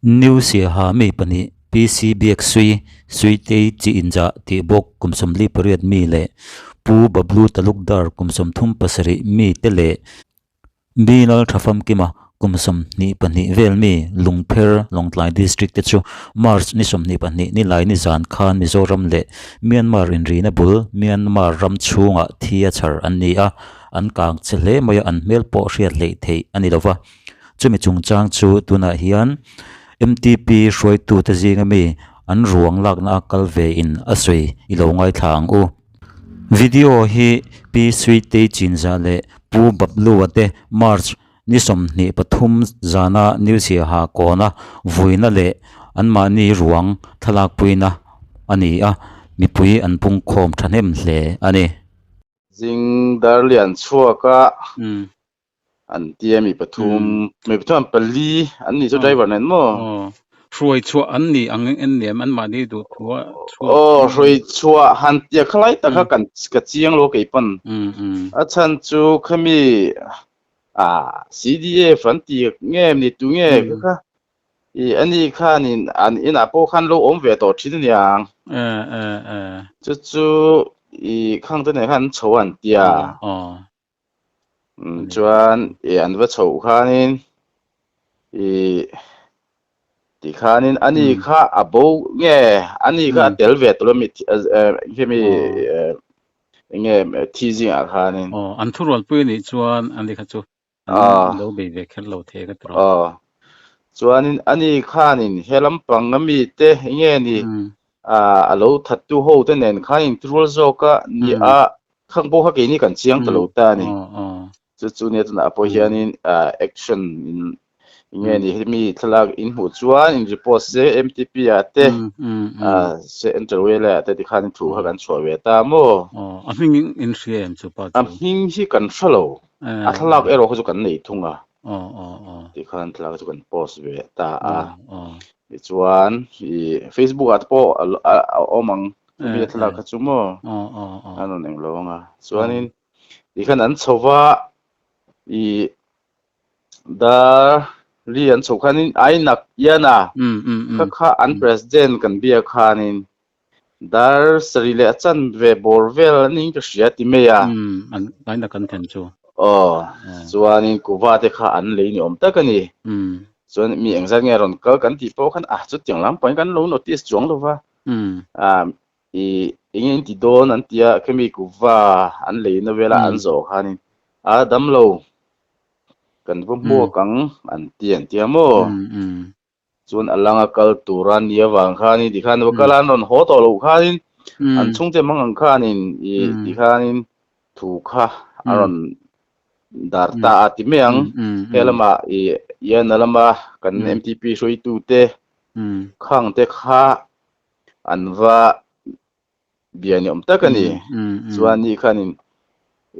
New Siaha mi pahnih PC Biaksui, Suitei chi inzah tih bawk kum 48 mi leh Pu Bablu Talukdar kum 37 mi te leh Mi Lal Tha Famkima kum 22 vel mi Lungpher Lawngtlai District te chu March ni 22 nilai nizan khan Mizoram leh Myanmar inrina bul Myanmar ram chhungah thi a chhar an ni a, an kang che hle mai a, an hmel pawh hriat hleih theih a ni lova. Chumi chungchang chu tunah hian MTP hruaitute zinga mi an ruang lakna a kal ve in a sawi i lo ngaithla ang u. Video hi Pi Suitei Chinzah leh Pu Bablua te March ni 23 zana New Siaha kawna vuina leh anmahni ruang thlalakpuina a ni a, mipui an pungkhawm thahnem hle a ni. Zing Darlian chhuaka an tia mi pathum mi pathum an pali an ni chu driver nen maw hruai chhuah an ni ang en nem an mahni duh thua chhuah aw hruai chhuah han tia khalai tak kha kan ka chiang lo kei pawn a chhan chu khami a CDF an ti nge ni tu nge kha kha i ani khanin an inah pawh khan lo awm ve tawh thin aniang chu chu i khang te nen khan an chho an tia Chuan ih an va chhoh khanin ih ti khanin ani kha a bo nge ani kha a tel ve tawh ami hemi eng nge thi zingah khanin. Aw an thurualpui anih chuan ani kha chu an lo bei ve kher lo thei ka ti rawh. Aw chuanin ani khanin he lampang ami te eng nge ni a lo thattu ho te nen khan inthurual zawk a ni a Khang pawh kha keini kan chiang ta lo ta a ni. Chu chu nia tunah pawh hianin action in nge ni hemi thlalak in hmuh chuan in report se MTP ah te se interway ah te tikhan thu kha kan chhuah ve ta maw. A hming in hria em chu pa chu? A hming hi kan hre lo. A thlalak erawh kha chu kan nei thung a. Tikhan thlalak chu kan post ve ta a. Tichuan i Facebook ah te pawh a awm ang. Chumi a thlalak kha chu maw a rawn eng lo ang a. Chuanin tikhan an chho va i dar ri an chho khanin Ainak Iana kha kha an president kan biak khanin dar sarih leh a chanve bawr vel a ning ka hria ti mai a. Ainak an then chu. Aw chuanin kuva te kha an lei ni awm tak a ni. Chuan mi engzat nge rawn kal kan tih pawh khan a chutiang lampangin kan lo notice chuang lo va. I enge in ti dawn an tia khemi kuva an leina vela an zawh khanin a damlo kan va hmuak ang an ti an tia maw chuan a langa kal tura nia vang khanin tikhan va kal a an rawn haw tawh loh khanin an chhungte mang ang khanin i tikhanin thu kha a rawn dar ta a ti mai ang he lama i iana lama kan MTP hruaitute khang te kha an va bia ni awm tak a ni chuan ni khanin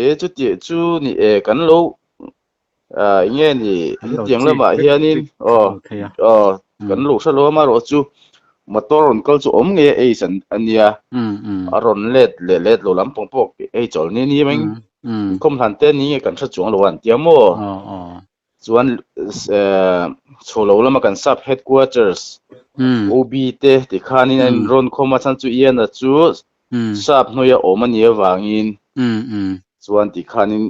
e chuti chu ni e kan lo enge ni hetiang lamah hianin aw aw kan lo hre lo amaherawh chu motor rawn kal chu awm ngei a ei a nia a rawn let leh let lo lampang pawh ei chawl ni ni mai inkhawm hlan te ni nge kan hre chuang lo a an tia maw chuan chho lo lama kan sub headquarters OB te tikhanin an rawn khawm a chhan chu Ian-a chu sap hnuaia awm a nih avangin chuan tikhanin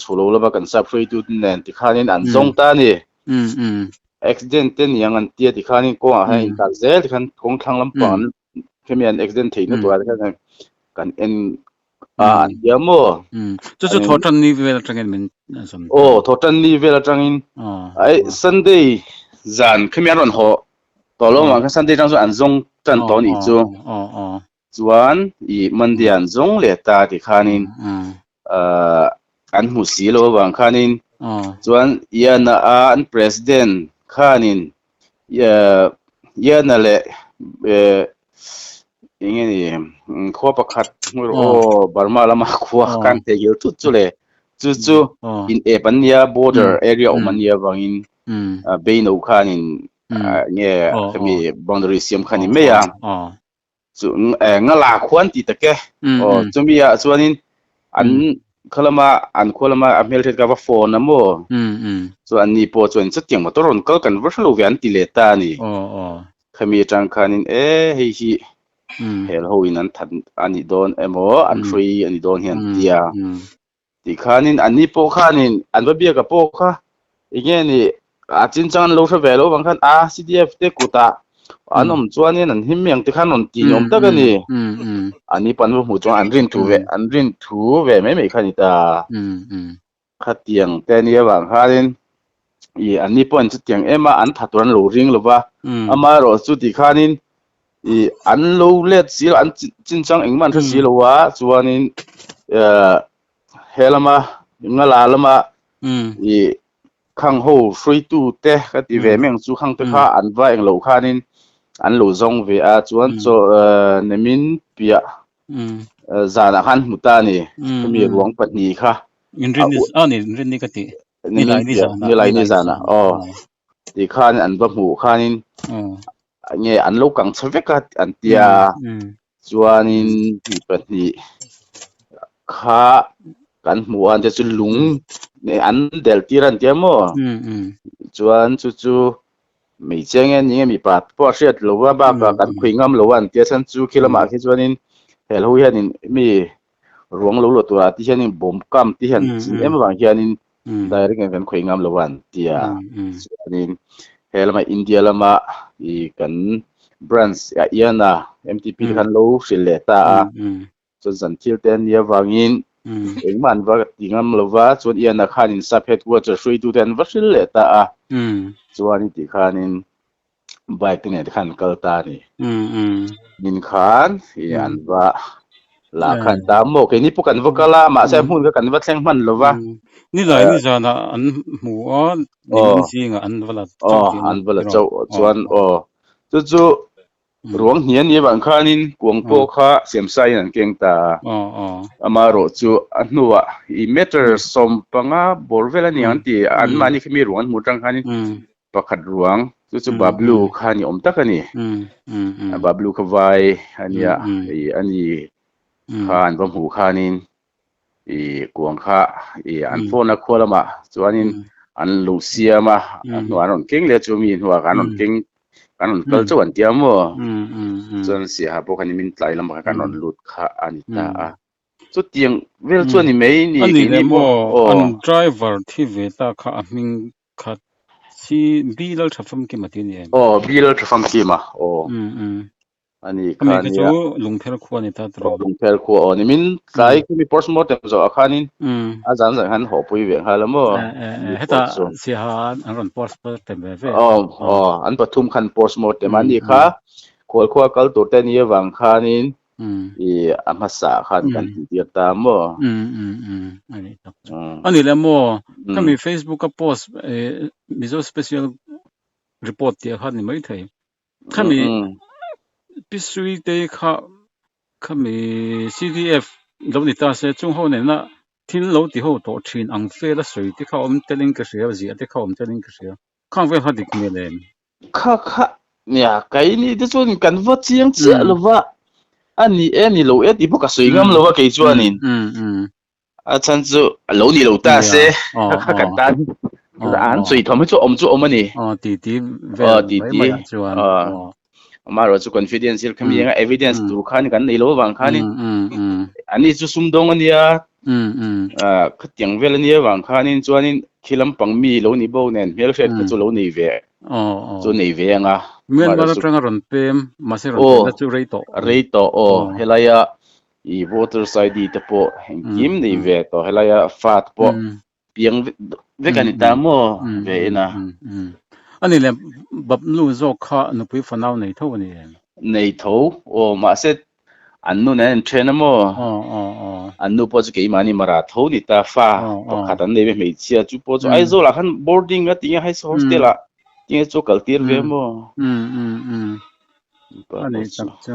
chho lo lama kan sub hruaitu te nen tikhanin an zawng ta a ni. Accident te niang an tia tikhanin kawngah hian inkalh zel tikhan kawng thlang lampang an khemi an accident theihna turah te khan kan en a an tia maw? Chu chu thawhtan ni vel atangin min zawm. Aw thawhtan ni vel atangin ai Sunday zan khemi an rawn haw tawh lo ang kha Sunday atang chuan an zawng tan tawh anih chu. Chuan i Monday an zawng leh ta tikhanin an hmu si lo avang khanin chuan Iana a an president khanin Iana leh enge ni khua pakhat aw Burma lama khua kan thei hil thut chu le chu chu in ep an nia border area awm an nia avangin Beino khanin nge khami boundary siam kha ni mai a chu nga la khuan ti tak e aw chumi ah chuanin an. Khalama an khua lama a hmelhriat ka va phone a maw? Chuan anni pawh chuan chutiang motor rawn kal kan va hre lo ve an ti leh ta a ni. Khami atang khanin e hei hi hel ho in an that a nih dawn emaw an hruai a nih dawn hian an ti a. Tikhanin anni pawh khanin an va biak a pawh kha enge ni a chinchang an lo hre ve lo vang khan a CDF te kutah an awm chuanin an him mai ang tikhan rawn ti ni awm tak a ni. Anni pawh an va hmuh chuan an rin thu ve an rin thu ve mai mai kha a ni ta. Khatiang te nia vang khanin i anni pawh an chutiang em a an tha tur an lo ring lo va. Amaherawh chu tikhanin i an lo let si lo an chinchang engmah an hre si lo a chuanin he lama ngala lama i khang ho hruaitu te ka ti ve mai ang chu khang te kha an va eng loh khanin an lo zawng ve a chuan chaw nemin piah zanah khan hmu ta a ni hemi ruang pahnih kha Inrinni ka ti nilai nilai ni zanah aw Ti khan an va hmuh khanin nge an lo kang chhe vek a an tia chuanin mi pahnih kha kan hmuh a an tia chu lung an del tir an tia maw chuan chu chu hmeichhia nge ni nge mipa pawh a hriat lo a bakah kan khawi ngam lo a an tia chhan chu khi lamah khi chuanin hel ho hianin mi ruang lo luah turah te hianin bawm kam te hian chin em avang hianin direct in kan khawih ngam lo a an ti a chuanin he lama India lama i kan branch ah hian a M_T_P te khan lo hrilh leh ta a chuan zan thil te an nih avangin engmah an va ti ngam lo va chuan Ian-a khanin sub headquarter hruaitute an va hrilh leh ta a chuan tih khanin bike te nen te khan an kal ta a ni. Min khan i an va la khan ta maw keini pawh kan va kal a mahse hmun kha kan va thleng hman lo va. Nilai ni zanah an hmu a nimin zingah an va la chauh tihna an va la chauh chuan aw chu chu ruang hnih a nih avang khanin kuang pawh kha siamsaiin an keng ta a amaherawh chu a hnuah i meter 15 bawr vel a ni ang an ti anmahni khi mi ruang an hmuh atang khanin Pakhat ruang chu chu Bablu kha ni awm tak a ni. Bablu kha vai a nia i a ni kha an va hmuh khanin i kuang kha i an phone a khua lamah chuanin an lo siam a, a hnuah an rawn keng leh a chu mi hnuah khan an rawn keng kan rawn kal chauh an tia maw? Chuan Siaha pawh khan min tlai lamah khan kan rawn lut kha a ni ta a. Chutiang vel chu a ni mai ni A ni leh maw an driver thi ve ta kha a hming Khat hi B Lal Tha Famkima tih a ni em? Aw, B Lal Tha Famkima, aw. A ni kha nia. Ami kha chu Lungpher khua a ni ta tawh. Aw, Lungpher khua aw. Nimin tlai khi mi postmortem zawh ah khanin a zan zan khan hawhpui ve nghal a maw? Hetah Siaha an rawn postmortem ve ve. Aw, aw, an pathum khan postmortem a ni kha. Khualkhua kal tur te ni avang khanin i a hmasa khan kan ti tir ta maw? A ni tak chu. A ni le maw? Khami Facebook a post Mizo special report tih kha ni mai thei. Khami Pi Sui te kha khami CDF lo ni ta se chung ho nena thil lo ti ho tawh thin ang vel a sawi te kha awm telin ka hria, ziah te kha awm telin ka hria. Khang vel kha dik hmel em? Kha kha nia kai ni te chuan kan va chiang chiah lo va a ni e ni lo e tih pawh ka sawi ngam lo a kei chuanin a chhan chu a lo ni lo ta se kha kha kan tan an sawi thawm hi chu awm chu awm a ni ti ti vel mai mai ah chuan amaherawh chu confidence hi khami anga evidence tur khan kan nei lo avang khanin ani chu sumdawng a nia khatiang vel a nia avang khanin chuanin khi lampang mi lo ni bo nen hmelhriat kha chu lo nei ve chu nei ve anga Myanmar atanga rawn pem mahse rawn pemna chu rei tawh rei tawh aw helaia i voters ID te pawh engkim nei ve tawh helaia fa te pawh piang vek a ni ta maw ve in a. A ni le, Babnu zawk kha nupui fanau nei tho a ni em? Nei tho, aw mahse an nu nen an inthen a maw? An nu pawh chu keimahni mara tho ni ta, fa pakhat an nei ve hmeichhia chu pawh chu Aizawl ah khan boarding a tinge high hostel ah tinge chu kal tir ve maw? A nei tak chu.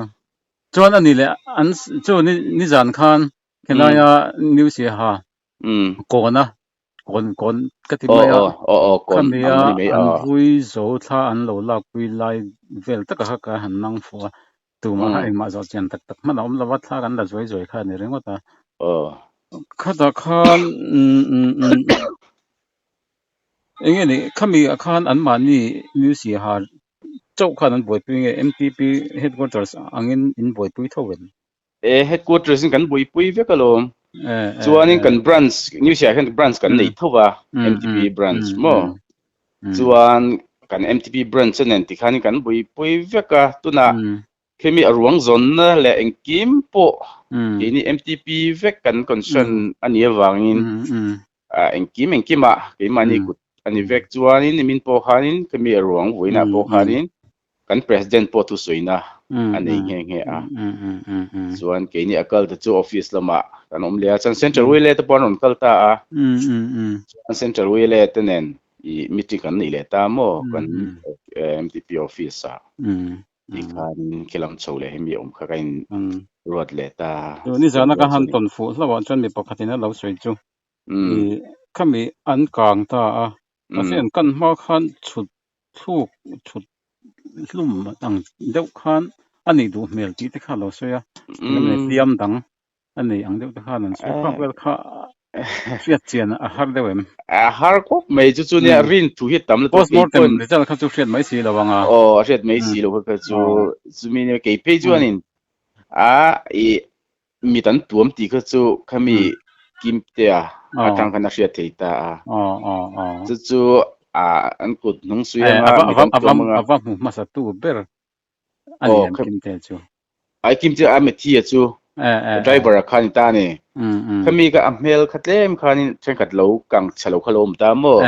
Chuan a ni le, an chu nizan khan khelaia New Siaha Kawn a, kawn kawn ka ti mai a, khami a an vui zo thla an lo lakpui lai vel taka kha ka han nang fuh a, tumah kha engmah zawh chian tak tak hman a awm lo a, thla kan la zuai zuai kha a ni ringawt a. Khatah khan eng nge ni khami ah khan anmahni New Siaha chauh khan an buaipui nge MTP headquarters angin in buaipui tho em? E headquarters in kan buaipui vek alawm. Chuanin kan branch New Siaha hian branch kan nei tho va MTP branch maw. Chuan kan MTP branch a nen tikhanin kan buaipui vek a tunah Khemi a ruang zawnna leh engkim pawh keini MTP vek kan concern a nih avangin engkim engkimah keimahni kut a ni vek. Chuanin nimin pawh khanin khemi a ruang vawiinah pawh khanin kan President pawh thusawina a nei nghe nghe a. Chuan keini a kal te chu office lamah kan awm leh a, chuan Central Wile te pawh an rawn kal ta a. Chuan Central Wile te nen i meeting kan neih leh ta maw kan MTP office ah. Ti khanin khi lam chho leh hemi awm kha ka in ruat leh ta. Chu nizana ka han tawn fuh hlauh ah chuan mi pakhatin a lo sawi chu i khami an kang ta a, mahse an kan hma khan chhut thluk chhut hlum ang deuh khan a nih duh hmel tih te kha a lo sawi a, engemaw hliam dang A nei ang deuh te khan an sawi phak vel kha hriat chian a har deuh em? A har khawp mai chu chu nia rin thu hi tam lutuk kei pawn. Postmortem result kha chu hriat mai si lo ang a. Aw a hriat mai si lo kha kha chu chumi nia kei phei chuanin a i mit an tuam tih kha chu khami Kimtea atang khan a hriat thei ta a. Chu chu a an kut hnung sui anga mit an tuam anga. A va hmu hmasa tu ber A ni em Kimte chu? Ai Kimte a Matthew chu driver a kha ni ta ni. Khami ka a hmel kha tlem khanin thenkhat lo kang chhe lo kha lo awm ta maw?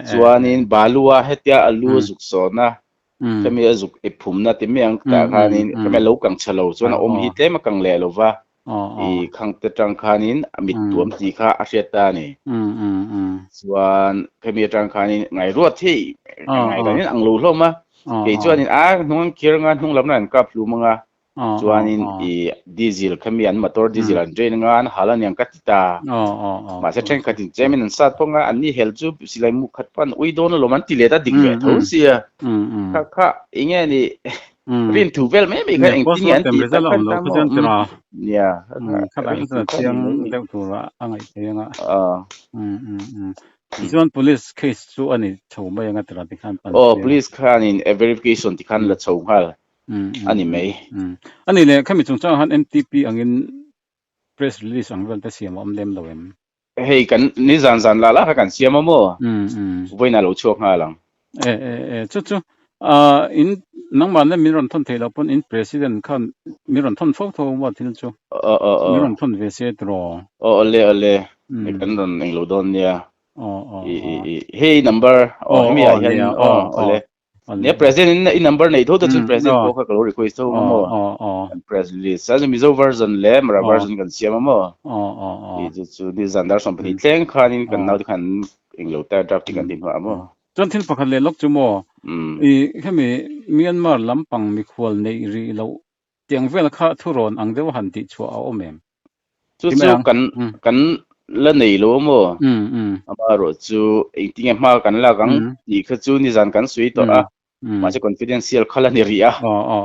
Chuanin balu a hetia a lu a zuk sawn a, khami a zuk ep phumna ti mai ang tah khanin khami a lo kang chhe lo chuan a awm hi tlem a kang leh lo va. I khangte tang khanin a mit tuam tih kha a hriat ta a ni. Chuan khami atang khanin ngaihruat hi ngaihdan ang lo hlawm a. Kei chuanin a hnung an khir anga hnung lamna an kap hlum anga chuanin i diesel khami an motor diesel an drain anga an hal aniang ka ti ta. Mahse thenkhatin chemin an sat pawh anga anni hel chu silai mu khat pawh an ui dawn alawm an ti let a dik ve tho sia. Kha kha enge ni rin thu vel mai mai kha engtin nge an tih tak khan ta maw nia kha rin thu kha ni mai deuh tur a ngaih thei anga tichuan police case chu a ni chho mai anga tira tikhan pan aw police khanin a verification tikhan la chho nghal a ni mai ani le khami chungchang han MTP angin press release ang vel te siam a awm lem lo em Hei kan nizan zan la la kha kan siam a maw? Vawiin a lo chhuak nghal ang. E e e chu chu in nangmah nen min rawn thawn theih loh pawn in president khan min rawn thawn fo tho maw thil chu? Aw aw aw. Min rawn thawn ve se tiraw? Aw awle awle kan rawn englo dawn nia. Aw aw aw. Hei number aw hemi ah hian aw awle. Nia president in i number nei tho ta chuan president pawh kha ka lo request tho ang maw kan press release a chu Mizo version leh Mara version kan siam a maw i chu chu ni zan dar 12 thleng khanin kan naute khan englo ta drafting kan ti hnuah maw Chuan thil pakhat leh lawk chu maw i hemi Myanmar lampang mikhual neih rih loh tiang vel kha thurawn ang deuh han tih chhuah a awm em? Chu chu kan kan la nei lo maw? Amaherawh chu engtinge hma kan lak ang tih kha chu nizan kan sawi tawh a, mahse confidential kha la ni rih a,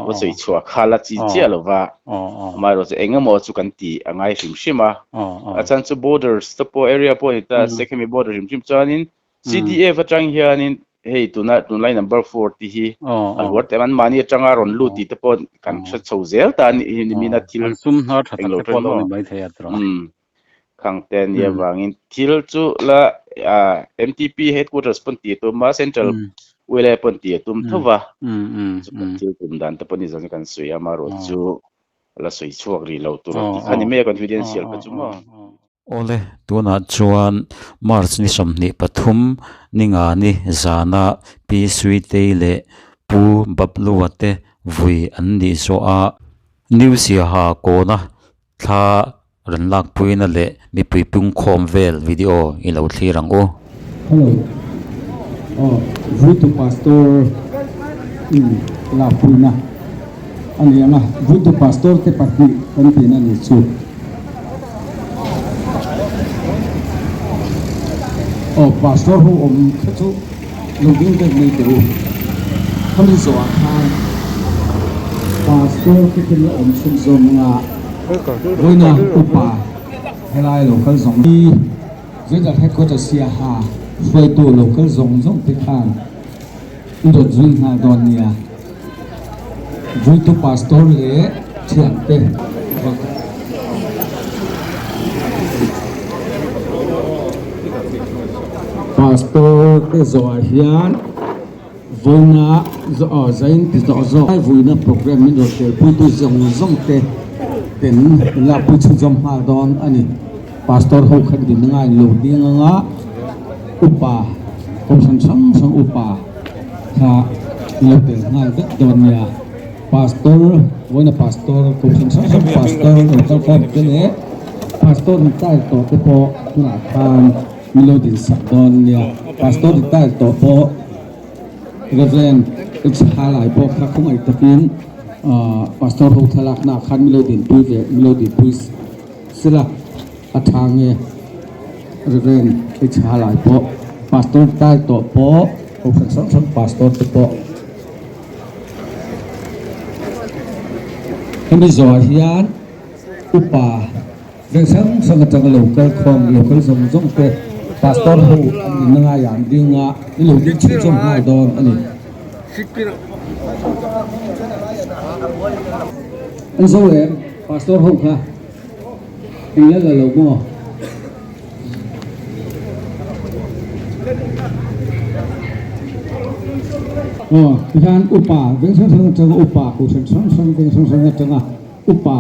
va sawi chhuah kha la chi chiah lo va, amaherawh chu eng emaw chu kan tih a ngai hrim hrim a, a chhan chu borders te pawh area pawh a ni ta, Sekhemi border hrim hrim chuanin CDF atang hianin hei tuna tunlai number 4 te hi a hluar teh an mahni atanga rawn lut tih te pawh kan hre chho zel ta a ni nimina thil an sum hnar tha tak te pawh lo ni mai thei a tiraw khang te ania vangin thil chu la MTP headquarters pawn tih a tum a central ULA pawn tih a tum tho va chu kan thil tum dan te pawh ni zan kan sawi a amaherawh chu la sawi chhuak rih lo tur tih kha ni mai a confidential kha chu maw. Awle, tunah chuan March ni 23 ningani zana Pi Suitei leh Pu Bablua te vui an nih zawh a, New Siaha kawna thla rawn lakpuina leh mipui pungkhawm vel video i lo thlir ang u. Hello. Aw, Vuitu Pastor in lakpuina a ni ang a, Vuitu Pastor te pahnih kan tihna ni chu. Aw, Pastor ho awm kha chu lo ding deuh mai teh u. Khami zawhah khan Pastor te khin la awm chhunzawm anga vawiina upa. Helai local zawng hi General Headquarter Siaha hruaitu local zawng zawng te khan i rawn zui nghal dawn nia. Vuitu Pastor leh thiante va Pastor te zawhah hian Vawiina zain ti zawh zawk lai vuina program min rawn telpuitu zawng zawng te ten in lakpui chhunzawm nghal dawn a ni. Pastor ho khan din anga in lo ding anga upa kohhran hrang hrang upa kha in lo tel nghal vek dawn nia. Pastor vawiina pastor kohhran hrang hrang pastor lo kalkhawm te leh pastor retire tawh te pawh tunah khan Min lo din sak dawn nia. Pastor retire tawh pawh Reverend H Halai pawh kha khawngaih takin Pastor ho thlalakna ah khan min lo dinpui ve min lo dinpui sela a tha nge Reverend H Halai pawh Pastor retire tawh pawh Kohhran hrang hrang Pastor te pawh hemi zawhah hian upa Veng hrang hrang atanga lo kal khawm, lo kal zawng zawng te Pastor ho an in ngai an ding a, i lo ding chhunzawm nghal dawn a ni. An zo em? Pastor ho kha eng la la lo maw? Aw, tikhan upa veng hrang hrang atanga upa, kohhran hrang hrang veng hrang hrang atanga upa,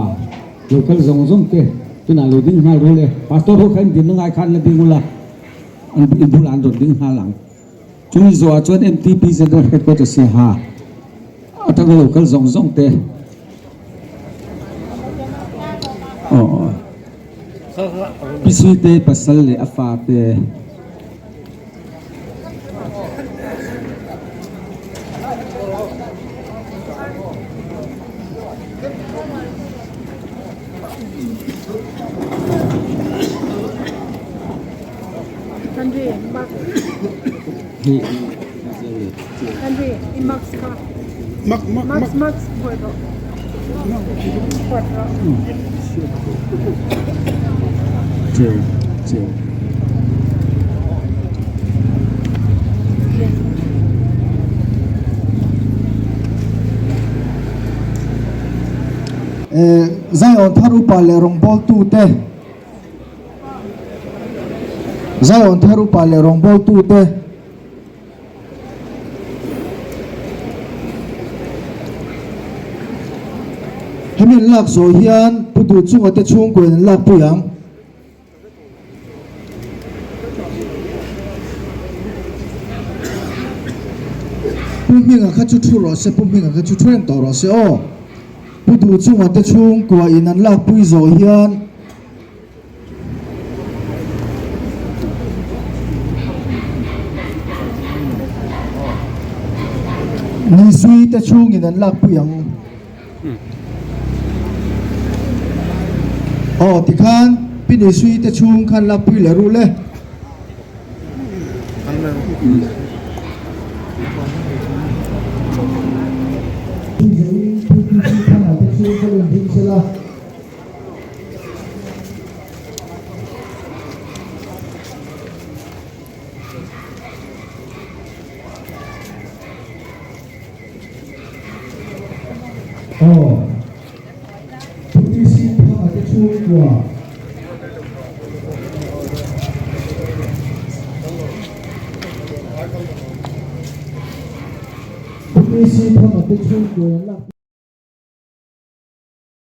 Lo kal zawng zawng te tunah lo ding nghal ru le. Pastor ho kha in dinna ngai khan la ding ula, an in bulah an rawn ding nghal ang. Chumi zawhah chuan MTP General Headquarters Siaha atanga lo kal zawng zawng te aw Pi Suite pasal leh a fa te. Zion thar upa leh rawngbawltute Zion thar upa leh rawngbawltute Hemi an lak zawh hian Pu Duhchunga te chhungkua in an lak pui ang. Pu Hminga kha chu thu rawh se, Pu Hminga kha chu thu reng tawh rawh se aw. Pu Duhchunga te chhungkua in an lak pui zawh hian Nisui te chhungin an lak pui ang. Aw tikhan Pi Nisui te chhung khan lak pui leh ruh le. Pu PC Thana te chhung kha lo inring sela. Aw, Pu PC Thanga te chhungkua. Pu PC Thanga te chhungkua in lak.